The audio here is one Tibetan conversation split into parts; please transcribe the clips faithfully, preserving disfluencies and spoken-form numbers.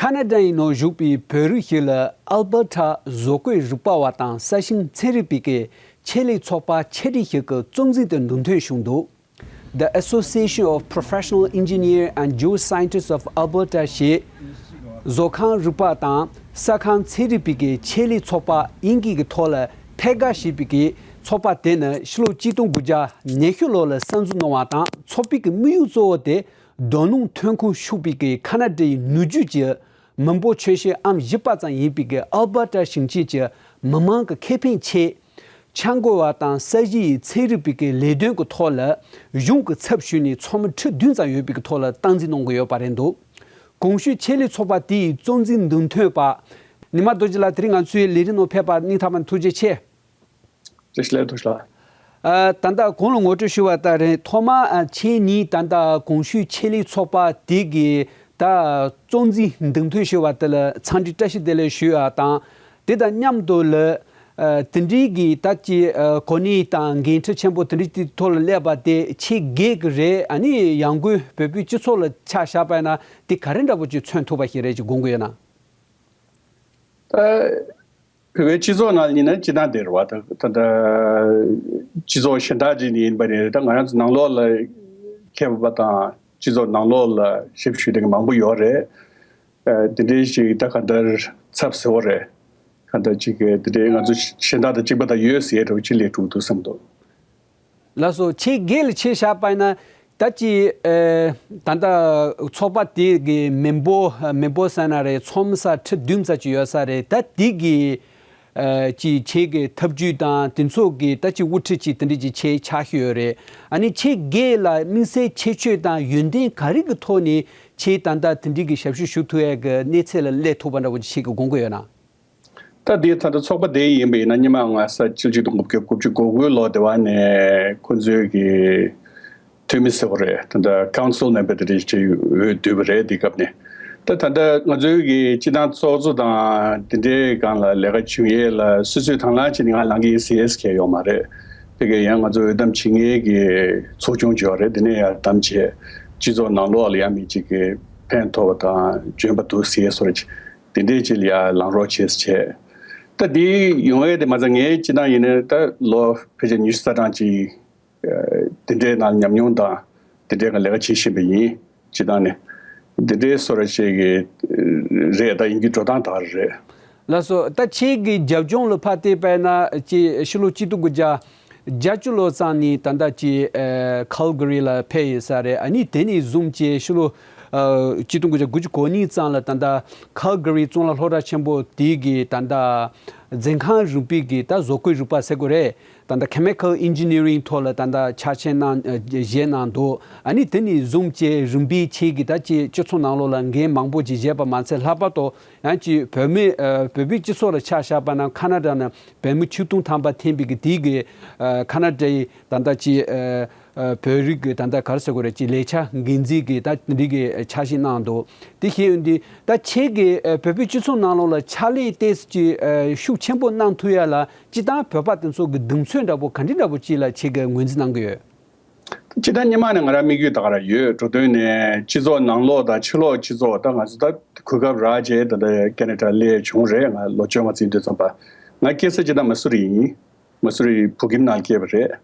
ཁ་ན་ཌ་ཡི་ནང་བཞུགས་པའི་བོད་རིགས་ཤིག་ལ་ཨལ་བར་ཐ་བཟོ་བཀོད་རིག་པ་བ་དང་ས་ཞིང་ཚན་རིག་པའི་གི་ཆེད་ལས་ཚོགས་པ་ཆེ་གྲས་ཤིག་གི་གཙོ་འཛིན་དུ་འདེམས་ཐོན་བྱུང་འདུག The Association of Professional Engineer and Geoscientists of Alberta ཞེས་བཟོ་ཁང་རིག་པ་དང་ས་ཁང་ཚན་རིག་པའི་གི་ཆེད་ལས་ཚོགས་པ་དབྱིན་སྐད་ཀྱི་ཐོག་ལ་ཕེ་གྷ་ཞེས་པའི་གི་ཚོགས་པ་དེ་ནི་ཕྱི་ལོ་གཅིག་སྟོང་དགུ་བརྒྱ་ཉི་ཤུ་ལོ་ལ་གསར་འཛུགས་གནང་བ་དང་། ཚོགས་པའི་གི་དམིགས་ཡུལ་གཙོ་བོ་དེ་རྡོ་སྣུམ་ཐོན་ཁུངས་ཤུགས་པའི་གི་ཁ་ན་ཌའི་ནུས་རྒྱུ་གྱི་མི་འབོར་ཆོག་ཤེས་ཨང་བཞི་པ་ཙམ་ཡིན་པའི་གི་ཨལ་བར་ཊ་ཞིང་ཆེན་གྱི་མི་མང་གི་ཁེ་ཕན་ཆེད། འཆར་འགོད་པ་དང་ས་གཞི་ཡི་ཚན་རིག་པའི་གི་ལས་དོན་གྱི་ཐོག་ལ་གཞུང་གི་ཚབ་ཞུས་ནས་ཚོགས་མི་ཁྲི་བདུན་ཙམ་ཡོད་པའི་གི་ཐོག་ལ་སྟངས་འཛིན་གནང་གི་ཡོད་པ་རེད་འདུག་གོང་ཞུས་ཆེད་ལས་ཚོགས་པ་དེའི་གཙོ་འཛིན་འདེམས་ཐོན་པ་ཉི་མ་རྡོ་རྗེ་ལགས་དེ་རིང་ང་ཚོའི་ལས་རིམ་ནང་ཕེབས་པར་སྙིང་ཐག་པ་ནས་ཐུགས་རྗེ་ཆེ། བཀྲ་ཤིས་བདེ་ལེགས། ཐུགས་རྗེ་ཆེ། ཨ། ད་ལྟ་གོང་ལ་ངོ་སྤྲོད་ཞུས་པ་ལྟར་རེད། ཐོག་མར་ཨ་ཁྱེད་ཉིད་ད་ལྟ་གོང་ཞུས་ཆེད་ལས་ཚོགས་པ་དེ་གི་ད་གཙོ་འཛིན་འདེམས་ཐོན་ཞུས་པ་དེ་ལ་འཚམས་འདྲི་བཀྲ་ཤིས་བདེ་ལེགས་ཞུ་ཡ་དང་། དེ་དང་མཉམ་དུ་ལ་ཨ་དེ་འདྲའི་གི་ད་ཅི་ཨ་གོ་གནས་དང་འགན་འཁྲི་ཆེན་པོ་དེ་འདྲའི་དེ་ཐོག་ལ་སླེབས་པ་དེ་ཁྱེད་སྒེར་གྱི་རེད། ཨ་ནི་ཡང་སྒོས་བོད་པའི་སྤྱི་ཚོགས་ལ་ཆ་བཞག་པ་ཡིན་ན་དེ་ག་རེ་འདྲ་པོ་ཅིག་མཚོན་ཐུབ་པ་ཞིག་རེད་ཅེས་དགོངས་ཀྱི་ཡོད་ན། ད་བོད་པའི་སྤྱི་ཚོགས་ནང་ཡིན་ན་སྤྱི་བཏང་དེ་རེད་བ། ད་ད་ལྟ་སྤྱི་ཚོགས་གཞན་དག་ཅིག་ཡིན་པ་ནས་ད་ང་རང་ཚོ་ནང་ལོགས་ལ་མཁས་པ་དང་སྤྱི་ཚོགས་ནང་ལོགས་ལ་ཞབས་ཞུ་མཁན་མང་པོ་ཡོད་རེད། ཨ། དེ་འདྲའི་ཞིག་ད་ག་འདྲ་ཚབ་ཟེར་བ་རེད། ག་འདྲ་ཅིག་གི་དེ་འདྲའི་ང་ཚོ་གཞན་དག་དང་གཅིག་པ་དང་ཡོད་ཟེར་འདྲ་བོ་ཅིག་སླེབས་འགྲོ་གི་འདུག་བསམ་འདུག་ལགས་སོ། ཁྱེད་སྒེར་ལ་ཆ་བཞག་པ་ཡིན་ན་ད་ཅི་ཨ་ད་ལྟ་ཚོགས་པ་དེ་གི་མི་འབོར་མི་འབོར་ཟེར་ན་རེད། ཚོགས་མི་ས་ཁྲི་བདུན་ཙམ་ཅིག་ཡོད་ས་རེད། ད་དེ་གི་ཨ་ཅི་ཁྱེད་ཀྱི་ཐབས་ཇུས་དང་དེ་ཚོ་གི་ད་ཅི་དབུ་ཁྲིད་ཅིག་དེ་འདྲ་ཅིག་ཁྱེད་ཆགས་ཀྱི་ཡོད་རེད། ཨ་ནི་ཁྱེད་སྒེར་ལ་དམིགས་བསལ་ཁྱད་ཆོས་དང་ཡོན་ཏན་ག་རེ་གི་ཐོག་ནས་ཁྱེད་ད་ལྟ་དེ་འདྲའི་གི་ཞབས་ཞུ་ཞུ་ཐུབ་ཡ་གི་གནས་ཚད་ལ་སླེབས་ཐུབ་པ་འདྲ་བོ་ཅིག་ཁྱེད་ཀྱི་དགོངས་ཀྱི་ཡོད་ན། ད་འདི་ད་ལྟ་ཚོགས་པ་དེ་ཡིན་པ་ཡིན་ན་སྔོན་མ་ང་ས་བཅུ་གཅིག་དང་དགུ་བརྒྱ་དགུ་བཅུ་གོ་དགུ་ལོ་དེ་བ་ནས་ཁོ་ཚོའི་གི་འཐུས་མི་ཟེར་བ་རེད། ད་ལྟ་council member་དེ་འདྲ་ཅིག་འོས་བསྡུས་པ་རེད། དེ་སྐབས་ནས་ད་ད་ལྟ་ང་ཚོའི་གི་སྤྱི་བཏང་ཚོགས་གཙོ་དང་དེ་འདྲའི་སྒང་ལ་ལས་ཀ་བྱུང་ཡས་ལ་སོ་སོས་དང་བླངས་བྱས་ནས་ང་ལངས་ཀྱི་ཡིན་ཟེར་ཡས་ཟེར་མཁན་ཡོད་མ་རེད། དེ་གི་ཡང་ང་ཚོ་འོས་འདེམས་བྱེད་མཁན་གི་ཚོགས་ཆུང་ཅིག་ཡོད་རེད། དེ་ནས་ཡར་འདེམས་བྱས་སྤྱི་ཚོགས་ནང་ལོགས་ལ་ཡང་མི་གཅིག་གི་ཕན་ཐོགས་པ་དང་འཇོན་པ་འདུག་ཟེར་ཡས་བཟོ་འདྲ་ཅིག་དེ་འདྲས་ཅིག་ལ་ཡང་ལངས་རོགས་བྱེད་ཟེར་བྱས། ད་དེ་ཡོང་ཡས་དེ་མ་ཚད་ངའི་སྤྱི་བཏང་ཡིན་ན་ད་ལོ་ཕལ་ཆེར་ཉི་ཤུ་རྩ་གྲངས་ཅིག་དེ་འདྲའི་ནང་ཉམས་མྱོང་དང་དེ་འདྲའི་ག་ལས་ཀ་བྱེད་བཞིན་པ་ཡིན། སྤྱི་བཏང་ནས་དེ་འདྲའི་བཟོ་འདྲ་ཅིག་གི་རེད། ད་ཡིན་གྱི་འགྲོ་སྟངས་དག་རེད། ལགས་སོ། ད་ཁྱེད་ཀྱི་རྒྱབ་ལྗོངས་ལ་ཕར་བལྟས་པ་ཡིན་ན་ཅིག་ཕྱི་ལོ་གཅིག་སྟོང་དགུ་བརྒྱ་བརྒྱད་ཅུ་ལོ་ཙམ་ནས་ད་ལྟ་ཅིག་ཨ་ཁལ་གྷ་རི་ལ་ཕེབས་ཡོད་ས་རེད། ཨ་ནི་དེ་ནས་བཟུང་ཅིག་ཕྱི་ལོ་ཨ་གཅིག་སྟོང་དགུ་བརྒྱ་དགུ་བཅུ་གོ་གཉིས་ཙམ་ལ་ད་ལྟ་ཁལ་གྷ་རི་གཙུག་ལག་སློབ་གྲྭ་ཆེན་པོ་དེ་གི་ད་ལྟ་འཛིན་ཁང་རིམ་པའི་གི་ད་བཟོ་བཀོད་རིག་པ་ཟེར་དགོས་རེད། ད་ལྟ་chemical engineering་ཐོག་ལ་ད་ལྟ་ཕྱག་ཆེན་གནང་ཨ་བཞེས་གནང་འདུག་ཨ་ནི་དེ་ནས་བཟུང་ཅིག་རིམ་པས་ཁྱེད་ཀྱིས་ད་ཅིག་སྤྱི་ཚོགས་ནང་ལོགས་ལ་འགན་མང་པོ་ཅིག་བཞེས་པ་མ་ཚད་ལྷག་པར་དུ་ཡང་ཅིག་བོད་མི་ཨ་བོད་པའི་སྤྱི་ཚོགས་ལ་ཆ་བཞག་པ་ན་ཁ་ན་ཌ་ནས་བོད་མི་ཆིག་སྟོང་ཐམ་པ་འཐེན་པའི་གི་དེའི་གི་ཨ་ཁ་ན་ཌའི་ད་ལྟ་ཅིག་ཨ་ཨ་བོད་རིགས་ཀྱི་ད་ལྟ་ག་རེ་ཟེར་དགོས་རེད། ཅིག་ལས་འཆར་འགན་འཛིན་གྱི་ད་འདི་གི་འཆར་གཞི་གནང་འདུག་དེ་བཞིན་འདི་ད་ཁྱེད་ཀྱིས་ཨ་བོད་པའི་སྤྱི་ཚོགས་ནང་ལོགས་ལ་ཕྱག་ལས་ཏོག་ཙམ་ཅིག་ཨ་ཤུགས་ཆེན་པོ་གནང་ཐུབ་ཡ་ལ་སྤྱིར་བཏང་བོད་པ་དེ་ཚོ་གི་གདེང་ཚོད་འདྲ་པོ་ག་འདྲ་འདྲ་པོ་ཅིག་ལ་ཁྱེད་ཀྱིས་ངོས་འཛིན་གནང་གི་ཡོད། སྤྱིར་བཏང་སྔོན་མ་ནས་ང་རང་དམིགས་ཡུལ་ད་ག་རང་ཡོད། འགྲོ་དོན་ནས་སྤྱི་ཚོགས་ནང་ལོགས་དང་ཕྱི་ལོགས་སྤྱི་ཚོགས། ད་ང་ཚོ་ད་གོ་སྐབས་རག་བྱས་ད་ལྟ་ཁེ་ན་ཌ་སླེབས་བྱུང་རེད། ང་ལོ་བཅོ་ལྔ་ཙམ་དུས་ཙམ་པ། ང་སྐྱེས་ས་སྤྱིར་བཏང་མ་སུ་རི་ཡིན། མ་སུ་རི་བོད་ཁྱིམ་ནང་སྐྱེས་པ་རེད།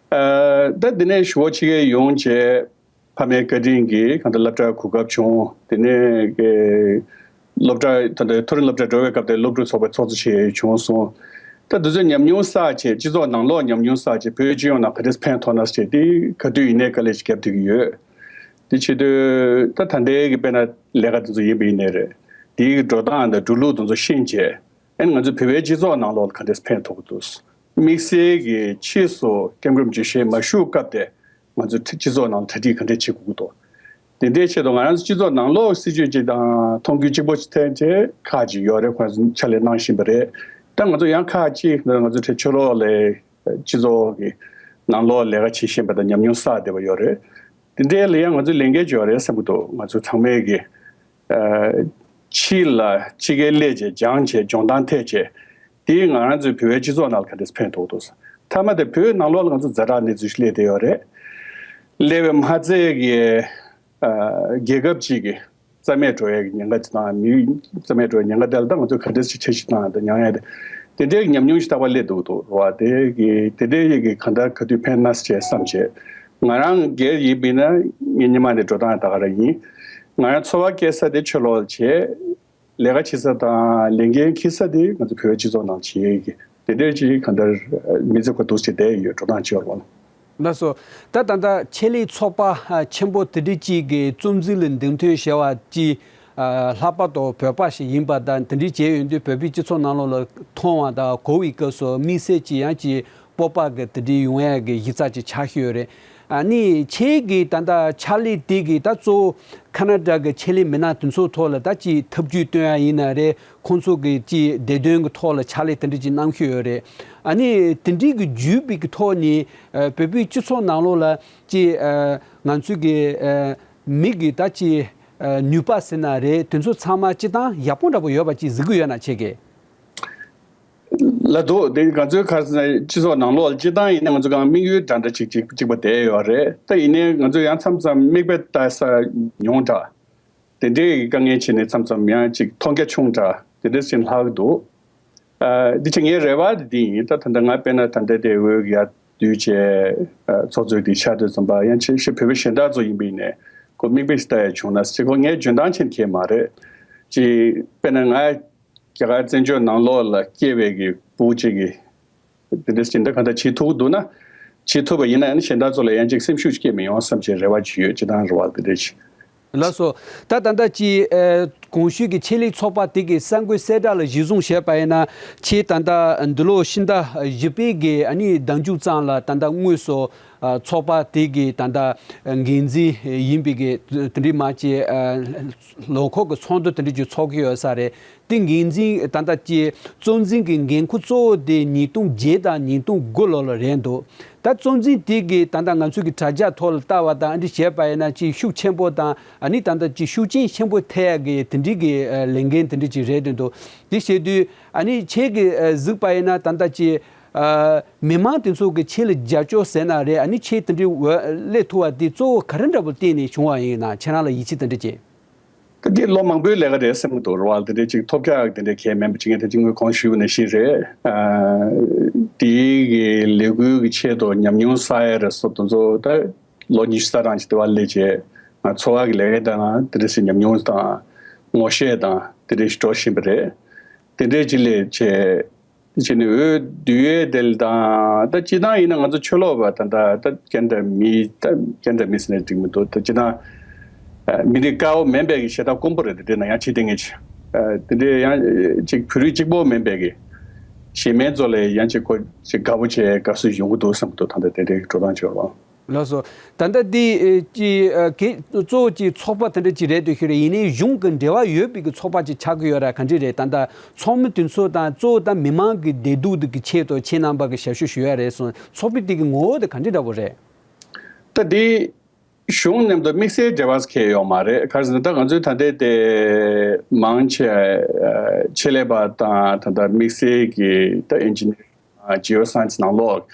ཨ་ད་འདི་ནས་ཞུ་བ་ཕྱི་རྒྱལ་ཡོང་བྱས་ཕ་མའི་བཀའ་དྲིན་གྱིས་གང་ལྟར་སློབ་གྲྭར་གོ་སྐབས་བྱུང་། དེ་ནས་ཀྱི་སློབ་གྲྭ་ད་ལྟ་མཐོ་རིམ་སློབ་གྲྭར་འགྲོ་བའི་སྐབས་དེ་སློབ་ཕྲུག་ཚོགས་པའི་ཚོགས་གཙོ་བྱས་བྱུང་སོང་། ད་དེ་ཚོའི་ཉམས་མྱོང་བསགས་བྱས་སྤྱི་ཚོགས་ནང་ལོགས་ཉམས་མྱོང་བསགས་བྱས་བོད་སྤྱི་ཡོངས་ནང་ག་འདྲས་ཕན་ཐོགས་ན་ཟེར་བྱས་དེ་ག་དུས་ཡིན་ནའི་དཀའ་ལས་ཤིག་བརྒྱབ་བསྡད་ཀྱི་ཡོད། དེ་བྱེད་དུས་ད་ད་ལྟའི་གི་དཔེར་ན་ལས་ཀ་དེ་ཚོ་ཡིན་པ་ཡིན་ནའི་རེད། དེའི་གི་འགྲོ་སྟངས་དང་འགྲོ་ལུགས་དེ་ཚོ་ཤེས་བྱས། ཨ་ནི་ང་ཚོའི་བོད་པའི་སྤྱི་ཚོགས་ནང་ལོགས་ལ་ག་འདྲས་ཕན་ཐོགས་ཀྱི་འདུག་དམིགས་བསལ་གྱི་ཕྱིས་སུ་སྐྱབས་མགོན་རིན་པོ་ཆེ་མ་བཞུགས་སྐབས་དེ་ང་ཚོའི་སྤྱི་ཚོགས་ནང་ལ་གྲ་སྒྲིག་ག་འདྲས་བྱེད་དགོས་ཀྱི་འདུག་དེ་འདྲའི་ཆེད་དུ་ང་རང་ཚོ་སྤྱི་ཚོགས་ནང་ལོགས་སྲིད་ཇུས་གཅིག་དང་མཐོང་རྒྱུ་གཅིག་པོ་ཞིག་ཐོན་བྱས་ཁག་ཅིག་ཡོད་རེད། ཁོང་ཚོ་ཕྱག་ལས་གནང་བཞིན་པ་རེད། ད་ང་ཚོ་ཡང་ཁག་ཅིག་ང་ཚོ་ཕྱི་ལོགས་ལ་སྤྱི་ཚོགས་ཀྱི་ནང་ལོགས་ལས་ཀ་བྱེད་བཞིན་པ་དང་ཉམས་མྱོང་བསགས་བསྡད་པ་ཡོད་རེད། དེ་འདྲའི་ལ་ཡང་ང་ཚོའི་ལས་འགན་ཅིག་ཡོད་རེད་བསམ་གྱི་འདུག་ང་ཚོ་ཚང་མས་ཀྱི་ཕྱི་ལ་ཕྱི་རྒྱལ་སླེབས་བྱས་སྦྱངས་བྱས་སྦྱོང་སྟངས་འཐད་བྱས་དེ་ང་རང་ཚོའི་བོད་པའི་སྤྱི་ཚོགས་ནང་ལ་ག་འདྲས་ཕན་ཐོགས་འདུག་མཐའ་མ་དེ་བོད་ནང་ལོགས་ལ་ང་ཚོ་ཛ་དྲག་གནས་ཚུལ་ཞིག་སླེབས་བསྡད་ཡོད་རེད། སླེབས་པའི་མ་ཚད་ཀྱི་རྒྱལ་ཁབ་ཅིག་གི་ རྩ་མེད་འགྲོ་ཡས་ཀྱི་ཉེན་ཁ་ཅིག་དང་། མི་རྩ་མེད་འགྲོ་ཡས་ཉེན་ཁ་དེ་ལ་ད་ང་ཚོས་ག་འདྲས་ཞིག་འཆར་གཞི་བཏང་ཡ་དང་མྱངས་ཡ་དེ། དེ་འདྲའི་ཉམས་མྱོང་ཞིག་རྟག་པར་སླེབས་འདུག་འདུག་རེད་བ། དེ་གི་དེ་འདྲའི་ཡི་གི་གང་ལྟར་ག་དུས་ཕན་ན་ཟེར་བསམ་བྱས། ང་རང་སྒེར་ཡིན་པ་ཡིན་ན་ངའི་སྔོན་མ་ནས་འགྲོ་སྟངས་ད་ག་རང་ཡིན། ང་རང་འཚོ་བ་སྐྱེལ་ས་དེ་ཕྱི་ལོགས་ལ་བྱས། ལས་ཀ་བྱེད་ས་དང་ལས་འགན་འཁྱེར་ས་དེ་ང་ཚོ་བོད་སྤྱི་ཚོགས་ནང་བྱེད་ཀྱི་དེ་འདྲའི་ཅིག་གང་ལྟར་མི་ཚེ་ཁོ་འདུག་སེ་བསྡད་ཡོད། འགྲོ་སྟངས་བྱེད་པ་ལ། ལགས་སོ། ད་ད་ལྟ་ཆེད་ལས་ཚོགས་པ་ཨ་ཆེན་པོ་དེ་འདྲའི་ཅིག་གི་གཙོ་འཛིན་ལ་མདུན་ཐོན་བྱས་པ་ཅིག་ཨ་ལྷག་པར་དུ་བོད་པ་ཞིག་ཡིན་པ་དང་དེ་འདྲའི་བྱས་ཡོང་དུས་བོད་པའི་སྤྱི་ཚོགས་ནང་ལོགས་ལ་མཐོང་བ་དང་གོ་བའི་སྐབས་སུ་དམིགས་བསལ་གྱི་ཡང་ཅིག་སྤོབས་པ་གི་དེ་འདྲའི་ཡོང་ཡ་གི་གཞི་རྩ་ཅིག་ཆགས་ཀྱི་ཡོད་རེད། ཨ་ནི་ཁྱེད་ཀྱི་ད་ལྟ་ཕྱག་ལས་དེ་གི་ད་གཙོ་བོ་ཁ་ན་ཌ་གི་ཆེད་ལས་མི་སྣ་དེ་ཚོའི་ཐོག་ལ་ད་ཅིག་ཐབས་ཇུས་སྟོན་ཡ་ཡིན་ན་རེད། ཁོང་ཚོ་གི་ཅིག་བདེ་དོན་གི་ཐོག་ལ་ཕྱག་ལས་དེ་འདྲ་ཅིག་གནང་གི་ཡོད་རེད། ཨ་ནི་དེ་འདྲའི་གི་བརྒྱུད་པའི་གི་ཐོག་ནས་ཨ་བོད་པའི་སྤྱི་ཚོགས་ནང་ལོགས་ལ་ཅིག་ཨ་ང་ཚོའི་གི་ཨ་མི་གི་ད་ཅིག་ཨ་ནུས་པ་ཟེར་ན་རེད། དེ་ཚོ་ཚང་མ་སྤྱིར་བཏང་ཡག་པོ་འདྲ་པོ་ཡོད་པ་ཅིག་གཟིགས་གི་ཡོད་ན། ཁྱེད་ཀྱིས། ལ་འདུག་དེ་ང་ཚོའི་ཁ་སང་སྤྱི་ཚོགས་ནང་ལོགས་ལ་སྤྱིར་བཏང་ཡིན་ན་ང་ཚོ་གང་དམིགས་ཡུལ་འདྲ་འདྲ་ཅིག་ཅིག་གཅིག་པ་བསྡད་ཡོད་རེད། ད་ཡིན་ནའི་ང་ཚོ་ཡང་མཚམས་མཚམས་མིག་དཔེ་ལྟ་ས་ཉུང་དྲགས། དེ་འདྲའི་དཀའ་ངལ་ཕྱིན་ནས་མཚམས་མཚམས་ཡང་ཅིག་མཐོང་རྒྱ་ཆུང་དྲགས་དེ་འདྲ་ཞིག་ལྷག་འདུག་ཨ་འདི་ཕྱི་ངའི་རེ་བ་དེ་འདི་ཡིན། ད་ད་ལྟ་ང་དཔེར་ན་ད་ལྟ་དེ་འོས་ཡར་བསྡུས་བྱས་ཨ་ཚོགས་གཙོས་དེ་ཆགས་དུས་ཙམ་པ་ཡང་ཆེ་ཤོས་བོད་པ་གཞན་དག་ཚོ་ཡིན་པ་ཡིན་ནའི་ཁོ་མིག་དཔེ་ཞིག་ལྟ་ཡ་བྱུང་ན་ཅིག་ཁོ་ངའི་འཇོན་ཐང་ཆེན་གྱི་མ་རེད། ཅིག་དཔེར་ན་ང་རྒྱ་གར་བཙན་བྱོལ་ནང་ལོགས་ལ་སྐྱེས་པའི་གི་ཕྲུ་གུ་ཅིག་གིས་དེ་འདྲ་ཞིག་འདི་གང་ལྟར་བྱེད་ཐུབ་འདུག་ན། བྱེད་ཐུབ་པ་ཡིན་ན་ཡང་གཞན་དག་ཚོ་ལ་ཡང་ཅིག་སེམས་ཤུགས་སྐྱེ་མི་ཡོང་བསམ་བྱས་རེ་བ་ཅིག་ཡོད། སྤྱིར་བཏང་རེ་བ་དེ་འདྲ་ཞིག་ལགས་སོ། ད་ད་ལྟ་ཅིག་ཨ་གོང་ཞུས་ཀྱི་ཆེད་ལས་ཚོགས་པ་དེ་གི་གསར་འགོད་གསལ་བསྒྲགས་ལ་གཞི་བཟུང་བྱས་པ་ཡིན་ན། ཁྱེད་ད་ལྟ་འདི་ལོ་ཕྱི་ཟླ་བཞི་པའི་གི་ཨ་ནི་ཟླ་མཇུག་ཙམ་ལ་ད་ལྟ་དངོས་སུ་ཨ་ཚོགས་པ་དེ་གི་ད་ལྟ་འགན་འཛིན་ཡིན་པའི་གི་དེ་འདྲའི་མ་ཅིག་ཨ་ལོ་འཁོར་གི་ཚོགས་འདུ་དེ་འདྲ་ཅིག་ཚོགས་ཀྱི་ཡོད་ས་རེད། དེ་འགན་འཛིན་ད་ལྟ་ཀྱི་གཙོ་འཛིན་གྱི་འགན་ཁུར་གཙོ་བོ་དེ་ཉིས་སྟོང་བརྒྱད་དང་ཉིས་སྟོང་དགུ་ལོ་ལ་རེད་འདུག་ད་གཙོ་འཛིན་དེ་གི་ད་ལྟ་ང་ཚོ་གི་དྲ་རྒྱ་ཐོག་ལ་ལྟ་བ་དང་ཨ་འདྲ་བྱས་པ་ཡིན་ན་ཅིག་ཤུགས་ཆེན་པོ་དང་ཨ་ནི་ད་ལྟ་ཅིག་ཤུགས་རྐྱེན་ཆེན་པོ་ཐེབས་ཡ་གི་དེ་འདྲའི་གི་ཨ་ལས་འགན་དེ་འདྲ་ཅིག་རེད་འདུག་དེ་བྱེད་དུས་ཨ་ནི་ཁྱེད་ཀྱི་ཨ་གཟིགས་པ་ཡིན་ན་ད་ལྟ་ཅིག་ཨ་མི་མང་དེ་ཚོ་གི་ཁྱེད་ལ་རྒྱབ་སྐྱོར་ཟེར་ན་རེད། ཨ་ནི་ཁྱེད་དེ་འདྲའི་འོས་སླེབས་ཐུབ་པ་དེ་གཙོ་བོ་ག་རེ་འདྲ་པོ་བརྟེན་ནས་བྱུང་བ་ཡིན་ན། ཁྱེད་རང་ལ་ཡིད་ཆེས་དེ་འདྲ་ཅིག་ད་འདི་ལོ་མང་པོའི་ལས་ཀ་རེད་བསམ་གྱི་འདུག་རེད་བ། དེ་འདྲའི་ཅིག་ཐོལ་རྒྱག་དེ་འདྲའི་གལ་མིན་པ་ཅིག་ངས་དེ་ཅིག་སྔོན་གོང་ཞུས་པ་ནང་བཞིན་རེད། ཨ་དེའི་གི་ལས་འགུལ་གྱི་ཆེད་དུ་ཉམས་མྱོང་བསགས་ཡ་རེད་སོགས་དེ་ཚོ་ད་ལོ་ཉི་ཤུ་རྩ་གྲངས་ཅིག་དེ་བ་སླེབས་རྗེས་ང་འཚོ་བ་གི་ལས་ཀའི་སྟེང་ལ་དེ་འདྲ་ཞིག་ཉམས་མྱོང་དང་ངོ་ཤེས་དང་དེ་འདྲ་ཞིག་འགྲོ་བཞིན་པ་རེད། དེ་འདྲའི་ཅིག་སླེབས་བྱས། དེ་བྱས་ནས་འོས་བསྡུ་ཡས་དེ་ལ་དང་ད་སྤྱིར་བཏང་ཡིན་ན་ང་ཚོ་ཆོས་ལུགས་པ་ད་ལྟ་ད་རྒན་དང་མི་ད་རྒན་དང་མི་ཟེར་ནས་འགྲིག་མི་འདུག་ད་སྤྱིར་བཏང་ཨ་མི་རིགས་དཀར་པོ་མིན་པའི་གི་ཞེ་དྲག་དཀོན་པོ་རེད། དེ་འདྲའི་ན་ཡང་ཕྱི་རྟེན་ངེས་ཅིག་ཨ་དེ་འདྲའི་ཡང་ཅིག་བོད་རིགས་གཅིག་པོ་མིན་པའི་གི་གཞན་མའི་ཚོ་ལས་ཡང་ཅིག་ཁོ་ཅིག་དགའ་པོ་བྱས་དགའ་བསུ་ཡོང་གི་འདུག་བསམ་གི་འདུག་ད་ལྟ་དེ་འདྲའི་འགྲོ་སྟངས་བྱུང་བ། ལགས་སོ། ད་ལྟ་འདི་ཨེ་ཅི་ཨ་གི་གཙོ་བོ་ཅིག་ཚོགས་པ་དེ་འདྲ་ཅིག་རེད་འདུག་ཤི་རེད། ཡིན་ནའི་གཞུང་གི་འབྲེལ་བ་ཡོད་པའི་གི་ཚོགས་པ་ཅིག་ཆགས་ཀྱི་ཡོད་ར་ག་འདྲ་རེད། ད་ལྟ་ཚོགས་མི་དེ་ཚོ་དང་གཙོ་བོ་ད་མི་མང་གི་བདེ་སྡུག་དེ་གི་ཆེད་དུ་ཁྱེད་རྣམ་པ་གི་ཞབས་ཞུ་ཞུ་ཡ་རེད་སོང་། ཚོགས་པ་དེ་གི་ངོ་བོ་དེ་ག་འདྲ་འདྲ་པོ་རེད། ད་འདི་གཞུང་མཉམ་དུ་དམིགས་བསལ་འབྲེལ་བ་ཁེལ་ཡོད་མ་རེད། ག་རེ་ཟེར་ན་ད་ང་ཚོའི་ད་ལྟའི་དེ་མང་ཆེ་ཨ་ཆེད་ལས་པ་དང་ད་ལྟ་དམིགས་བསལ་གྱི་ད་ཨིན་ཇི་ནི་ཡར་ཇི་ཨོ་སའེན་སི་ནང་ལོགས།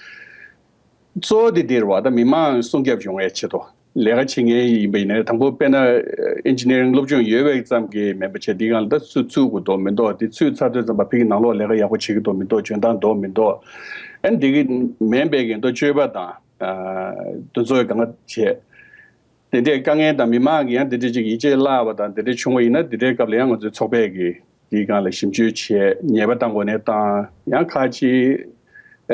གཙོ་བོ་དེ་འདིར་བ་ད་མི་མང་སྲུང་སྐྱོབ་ཡོང་བའི་ཆེད་དུ་ལས་ཀ་བྱེད་མཁན་ཡིན་པ་ཡིན་ན། དང་པོ་དཔེར་ན་ཨིན་ཇི་ནི་ཡར་སློབ་སྦྱོང་ཡོད་པའི་ཙམ་གྱིས་མིན་པ་བྱས་འདི་སྒང་ལ་ད་ཚུད་ཚུད་དགོས་འདུག་མི་འདུག་དེ་ཚུད་ཚར་དུས་ཙམ་པ་ཕ་གི་ནང་ལོགས་ལས་ཀ་ཡག་པོ་བྱེད་ཀྱི་འདུག་མི་འདུག་འཇོན་ཐང་འདུག་མི་འདུག་ཨ་ནི་འདི་གི་མིན་པའི་གི་འདུག་སྤྱོད་པ་དང་ཨ་དེ་ཚོའི་སྒང་ག་བྱས། དེ་འདྲའི་དཀའ་ངལ་དང་མི་མང་གི་ཡང་དེ་འདྲའི་ཅིག་ཡིད་ཆེས་བརླག་པ་དང་དེ་འདྲའི་བྱུང་བ་ཡིན་ན་དེ་འདྲའི་སྐབས་ལ་ཡང་ང་ཚོའི་ཚོགས་པས་ཀྱི་དེའི་སྒང་ལ་ཞིབ་འཇུག་བྱས་ཉེས་པ་བཏང་དགོས་ནའི་བཏང་། ཡང་ཁ་ཅིག་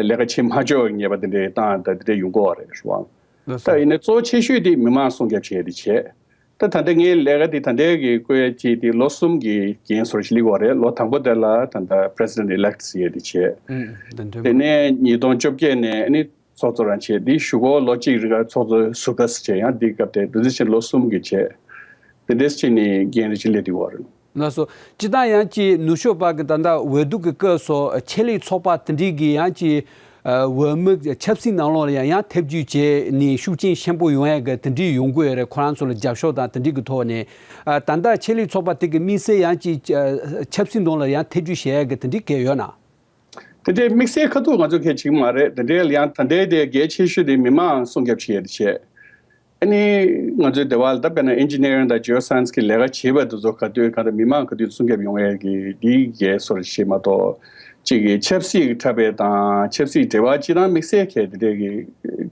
ལས་ཀ་བྱེད་མ་ཆོག་ཉེས་པ་དེ་འདྲའི་བཏང་ད་དེ་འདྲའི་ཡོང་གི་ཡོད་རེད་ཞུ་བ། ལགས་སོ། ད་ཡིན་ན་གཙོ་བོ་ཆེ་ཤོས་དེ་མི་མང་སྲུང་སྐྱོབ་བྱས་དེ་བྱས། ད་ད་ལྟ་ངའི་ལས་ཀ་དེ་ད་ལྟའི་གི་བསྐོ་ཡ་ཅིག་དེ་ལོ་གསུམ་གྱི་འགན་ཟུར་ཞིག་སླེབས་ཡོད་རེད། ལོ་དང་པོ་དེ་ལ་ད་ལྟ་President Elect་ཟེར་ཡ་དེ་བྱས། ཨུམ། ད་དེ་ནས་ཉིས་སྟོང་བཅོ་བརྒྱད་ནས་ནི་ཚོགས་གཙོ་རང་བྱས། དེའི་གཞུག་གུ་ལོ་གཅིག་རིང་ལ་ཚོགས་གཙོ་ཟུར་པ་བྱས། ཡང་དེའི་སྐབས་དེ་དེ་ཚོ་བྱས་ལོ་གསུམ་གྱི་བྱས། དེ་འདྲས་བྱས་ནས་འགན་རེ་ཅིག་སླེབས་བསྡད་ཡོད་རེད། ལགས་སོ། སྤྱིར་བཏང་ཡང་ཅིག་ནུབ་ཕྱོགས་པ་གི་ད་ལྟ་འོས་བསྡུ་གི་སྐབས་སུ་ཆེད་ལས་ཚོགས་པ་དེ་འདྲས་ཀྱི་ཡང་ཅིག་ཨ་འོས་མི་ཆབ་སྲིད་ནང་ལོགས་ལ་ཡང་ཡང་ཐེ་བྱུས་བྱས་ནས་ཤུགས་རྐྱེན་ཆེན་པོ་ཡོང་ཡ་གི་དེ་འདྲས་ཡོང་གི་ཡོད་རེད། ཁོ་རང་ཚོ་ལ་རྒྱབ་སྐྱོར་དང་དེ་འདྲས་ཀྱི་ཐོག་ནས་ཨ་ད་ལྟ་ཆེད་ལས་ཚོགས་པ་དེ་གི་དམིགས་བསལ་ཡང་ཅིག་ཨ་ཆབ་སྲིད་ནང་ལ་ཡང་ཐེ་བྱུས་བྱེད་ཡ་གི་དེ་འདྲས་གལ་ཡོད་ན། དེ་འདྲའི་དམིགས་བསལ་ཁ་ཐུག་ང་ཚོ་གལ་ཆེ་གི་མ་རེད། དེ་འདྲའི་ཡང་ད་ལྟའི་དེ་གལ་ཆེ་ཤོས་དེ་མི་མང་སྲུང་སྐྱོབ་བྱེད་ཡ་དེ་བྱས། ཨ་ནི་ང་ཚོའི་སྡེ་བ་ལ་ད་དཔེར་ན་ཨིན་ཇི་ནི་ཡར་དང་ཇི་ཡོ་སའེན་སི་གི་ལས་ཀ་བྱེད་པ་དེ་ཚོ་ག་དུས་གང་ལྟར་མི་མང་ག་དུས་སྲུང་སྐྱོབ་ཡོང་ཡས་ཀྱི་འདི་གའི་སོར་ཞིག་མ་གཏོགས། གཅིག་གི་ཆབ་སྲིད་ཀྱི་འཁྲབ་པ་དང་ཆབ་སྲིད་འབྲེལ་བ་སྤྱི་དང་དམིགས་བསལ་གལ་དེ་འདྲས་ཀྱི་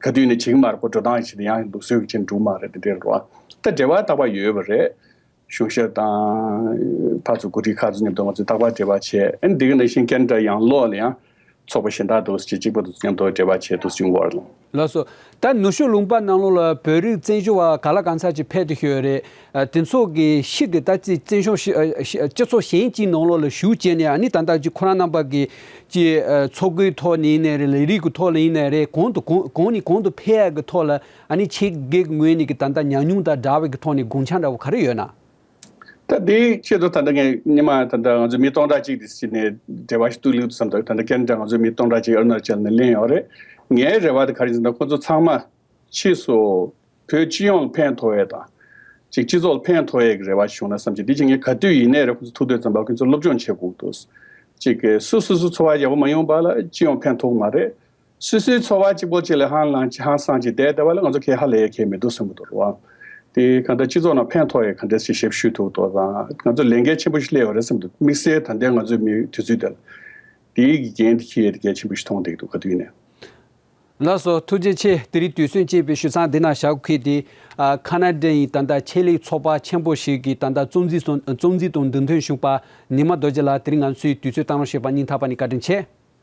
ག་དུས་ནས་བྱེད་ཀྱི་མ་རེད། ཁོ་འགྲོ་སྟངས་ཤིག་དེ་ཡང་ལུགས་སྲོལ་གྱི་ཆེན་འགྲུབ་མ་རེད། དེ་འདྲས་རེད་བ། ད་འབྲེལ་བ་རྟག་པར་ཡོད་པ་རེད། གཞུང་ཞབས་དང་ཕར་ཚུར་འགོ་ཁྲིད་ཁག་ཚོ་མཉམ་དུ་ང་ཚོས་རྟག་པར་འབྲེལ་བ་བྱས། ཨ་ནི་འདི་ག་ནང་བཞིན་ཁེ་ན་ཌ་ཡང་ལོགས་ལ་ཡང་ཚོགས་པ་གཞན་དག་དང་ཅིག་གཅིག་པ་དང་མཉམ་དུ་འབྲེལ་བ་བྱས་འདུག་སེ་ཡོང་གི་ཡོད་རེད། ལགས་སོ། ད་ནུབ་ཕྱོགས་ལུང་པ་ནང་ལོགས་ལ་བོད་རིགས་བཙན་བྱོལ་བ་ག་ལ་གང་འཚམ་ཅིག་ཕེབས་བསྡད་ཡོད་རེད། ཨ། དེ་ཚོ་གི་ཕྱི་གི་ད་ཅིག་བཙན་བྱོལ་ཤི་ཨ་ཤི་ཨ་སྤྱི་ཚོགས་གཞན་གཅིག་ནང་ལོགས་ལ་ཞུགས་བྱས་ནས། ཨ་ནི་ད་ལྟ་ཅིག་ཁོ་རང་རྣམ་པ་གི་ཅིག་ཨ་ཚོགས་པའི་ཐོག་ནས་ཡིན་ནའི་རེད། ལས་རིགས་ཀྱི་ཐོག་ལ་ཡིན་ནའི་རེད། གོང་དུ་གོང་གོང་ནས་གོང་དུ་འཕེལ་ཡག་གི་ཐོག་ལ། ཨ་ནི་ཆེད་མཁས་ཀྱི་ངོས་ནས་ཀྱི་ད་ལྟ་ཉམས་མྱོང་དང་འདྲ་བའི་གི་ཐོག་ནས་དགོངས་འཆར་འདྲ་བོ་ག་རེ་ཡོད་ན། ད་དེའི་ཆེད་དུ་ད་ལྟ་ངས་སྔོན་མ་ད་ལྟ་ང་ཚོ་མི་སྟོང་ཕྲག་གཅིག་དེ་ཅིག་ནས་འབྲེལ་བ་ཞིག་གཏུག་ལེགས་འདུག་བསམ་འདུག་ད་ལྟ་ཁེ་ན་ཌ་ང་ཚོའི་མི་སྟོང་ཕྲག་གཅིག་ཨ་རུ་ན་ཅལ་ནས་སླེབས་ཡོད་རེད། ངའི་རེ་བ་དེ་ག་རེ་ཡིན་ཟེར་ན། ཁོ་ཚོ་ཚང་མ་ཕྱིས་སུ་བོད་སྤྱི་ཡོངས་ལ་ཕན་ཐོགས་ཡས་དང་། ཅིག་སྤྱི་ཚོགས་ལ་ཕན་ཐོགས་ཡས་ཀྱི་རེ་བ་ཞིག་བྱུང་ན་བསམ་གྱི། དེ་ཅིག་ངས་ག་དུས་ཡིན་ནའི་རེད། ཁོ་ཚོ་ཐུག་དུས་ཙམ་པ་ཁོ་ཚོ་སློབ་སྦྱོང་བྱེད་དགོས་འདུག་ཅིག་གི་སོ་སོ་སོ་འཚོ་བ་ཡག་པོ་མ་ཡོང་བར་ལ་སྤྱི་ཡོངས་ཕན་ཐོགས་མ་རེད། སོ་སོའི་འཚོ་བ་གཅིག་པོ་གཅིག་ལ་ཧང་ལངས་ཅིག་ཧང་སངས་ཅིག་བསྡད་བསྡད་པ་ལ་ང་ཚོ་གས་ཧ་ལས་ཡ་གས་མི་འདུག་བསམ་གྱི་འདུག་རེད་བ། དེ་གང་ལྟར་སྤྱི་ཚོགས་ནང་ཕན་ཐོགས་ཡ་ག་འདྲས་ཞིག་ཞབས་ཞུ་ཐུབ་འདུག་དང་། ང་ཚོ་ལས་འགན་ཆེན་པོ་ཞིག་སླེབས་ཡོད་རེད་བསམ་འདུག་དམིགས་བསལ་ད་ལྟའི་ང་ཚོའི་མི་དུས་ཚོད་འདི་ལ་དེའི་གི་འགན་དེ་འཁྱེར་ཡ་དེ་གལ་ཆེན་པོ་ཞིག་མཐོང་བསྡད་ཀྱི་འདུག་ག་དུས་ཡིན་ནའི། ལགས་སོ། ཐུགས་རྗེ་ཆེ། དེ་རིང་དུས་ཚོད་བཅད་པའི་ཞུ་མཚམས་འདི་ན་བཞག་གི། དེ་ཨ་ཁ་ན་ཌ་ཡི་ད་ལྟ་ཆེད་ལས་ཚོགས་པ་ཆེན་པོ་ཞིག་གི་ད་ལྟ་གཙོ་འཛིན་དང་གཙོ་འཛིན་དང་མདུན་ཐོན་ཞུགས་པ་ཉི་མ་རྡོ་རྗེ་ལགས། དེ་རིང་ང་ཚོའི་དུས་ཚོད་བཏང་རོགས་བྱས་པར་སྙིང་ཐག་པ་ནས་བཀའ་དྲིན་ཆེ།